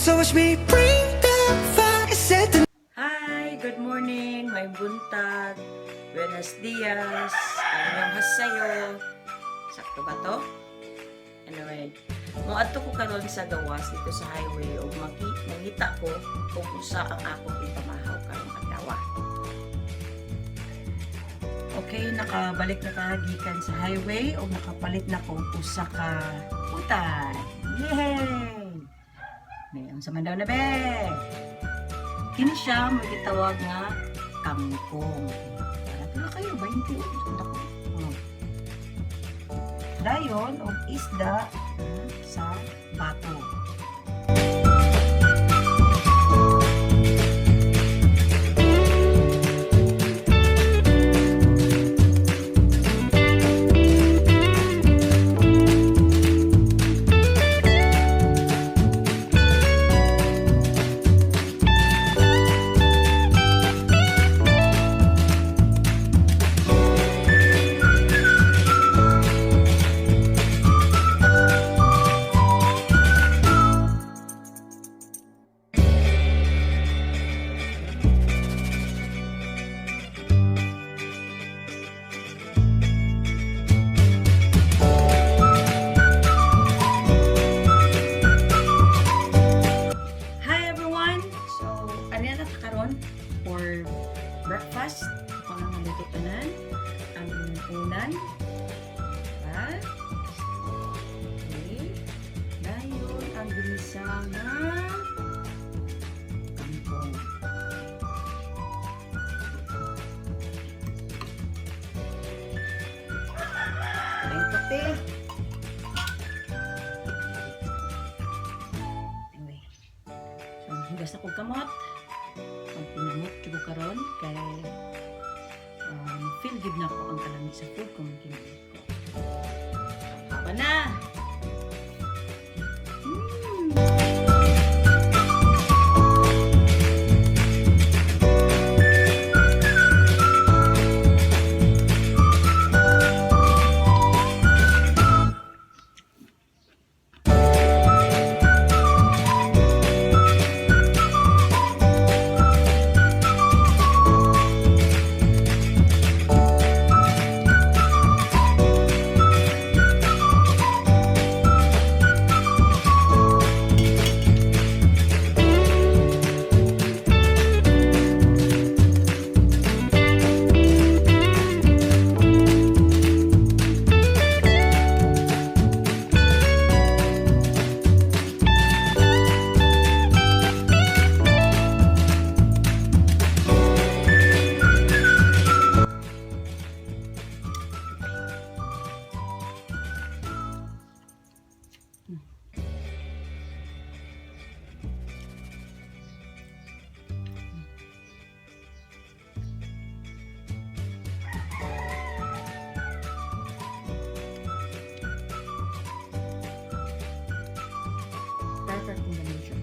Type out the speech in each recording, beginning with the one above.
So watch me bring the fire, set the Hi! Good morning! Maayong buntag. Buenos dias. Annyeonghaseyo. Sakto ba to? Anyway, moadto ko karon sa gawas dito sa highway ug mangita ko kung unsa ang akong ipamahaw karong adlaw. Okay, nakabalik na ta gikan sa highway ug nakapalit na ko og usa ka utan. Yay! May unsa man daw na be? Kini siya mo gitawag nga kangkong. Para na kayo 20 dako. Oh. Dayon og isda sa bato. Hi everyone! So, ano na ta karon for breakfast? Ako ang luto tanan. Ang unan. Ha? Okay. Dayon ang ginisa nga kangkong. Ang kape. Anyway. So, hugas ako kamot. Pag pinamot, ko karon kay feel good na ko ang kalamit sa food kung kinamot ko. Haba na! Perfect combination.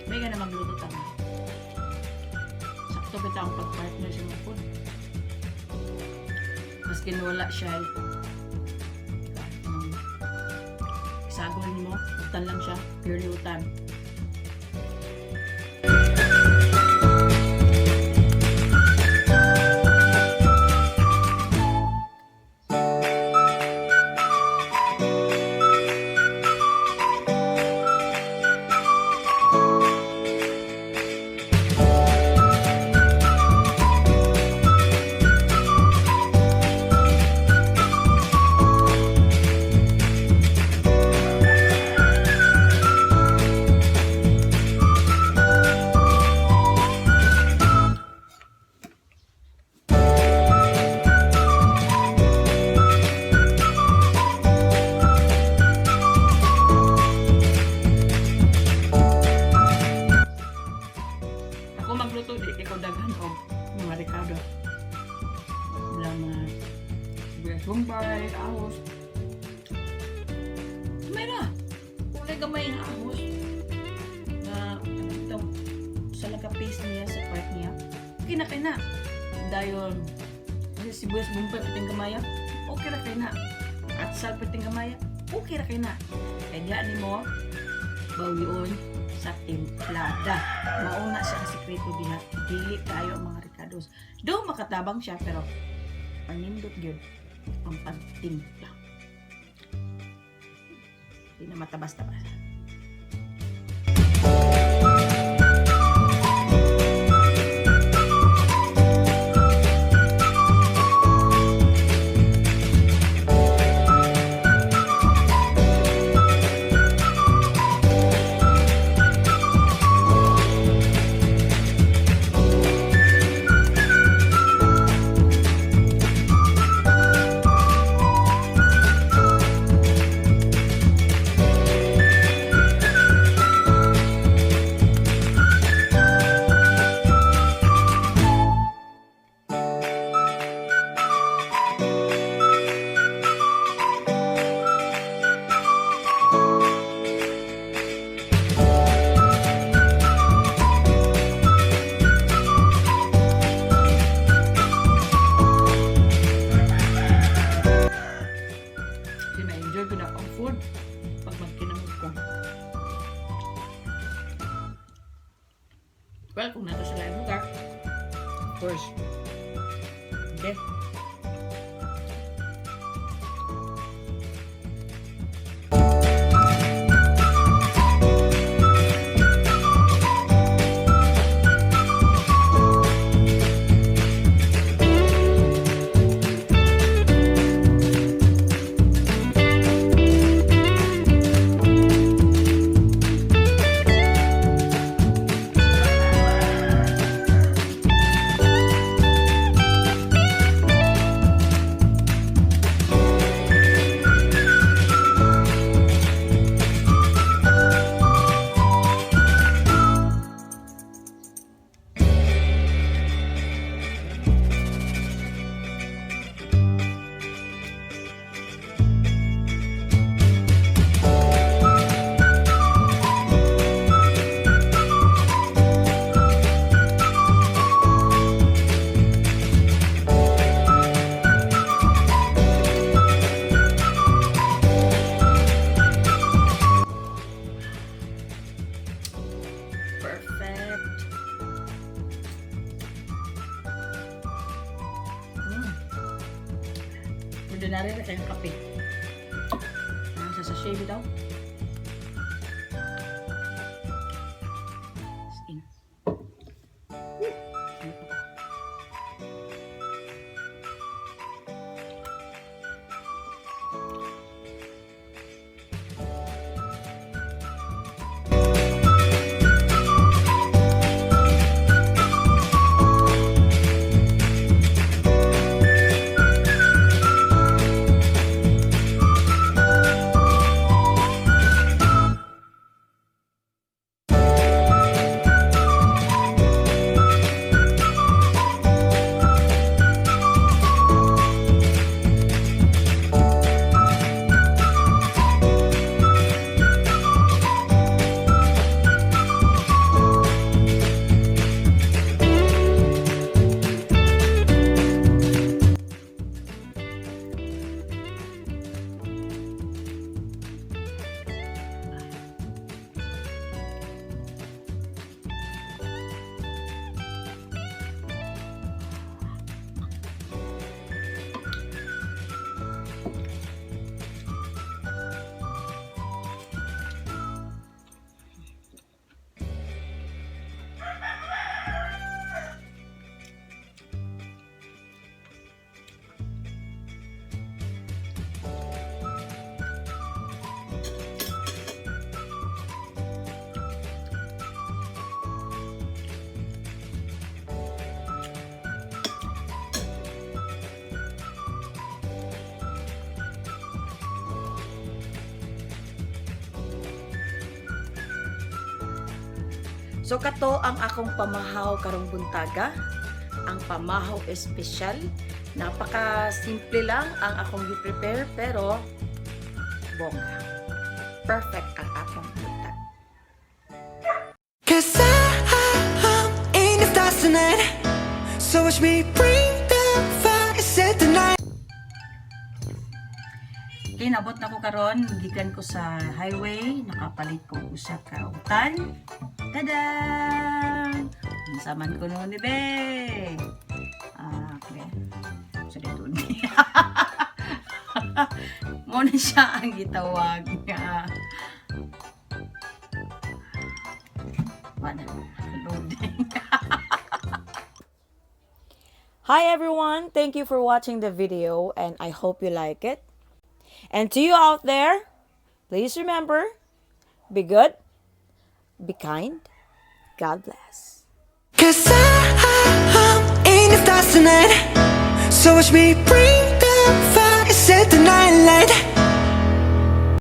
May gana magluto ta. Sakto kita ang pag-partner sa mga food. Maskin wala siya, sagol mo, utan lang siya, purely utan. Ako magluto, di kay ko daghan og mga rekado. Wala mga sibuyas bombay, ahos. Gamay na. Kulay gamay nga ahos. Na, ano ito, sa lang ka piece niya, sa part niya. Okay na kay na. Dayon, kasi sibuyas bombay, piting gamaya. Okay na kay na. Atsal, piting gamaya. Okay ra kay na. Kay diha nimo bawion sa timplada. Mao na siya ang sikreto diha. Dili kaayo ang mga rekados. Do makatabang siya, pero panindot gyud ang pagtimpla. Di na matabas-tabas. Kasi ma-enjoy ko na ang food pag magkinamot ko. Well, kung nato sila yung lugar, of course. Okay. Perfect. Ordinary na kayong kape. Ah, sa sachet bitaw. As in. Ano pa ba? So kato ang akong pamahaw karong buntaga. Ang pamahaw espesyal. Napaka simple lang ang akong gi-prepare, pero bongga. Perfect ang akong buntag. 'Cause I'm in the stars tonight. So watch me bring the fire, set the night. Okay, nabot na ko karon, gikan ko sa highway, nakapalit ko usa ka utan. Tada! Unsa man kuno ni be? Ah, okay. So dito ni. Mao na siya ang gitawag nga wala loading. Hi everyone, thank you for watching the video and I hope you like it. And to you out there, please remember, be good, be kind, God bless. 'Cause I'm in the stars tonight. So watch me bring the fire, set the night light.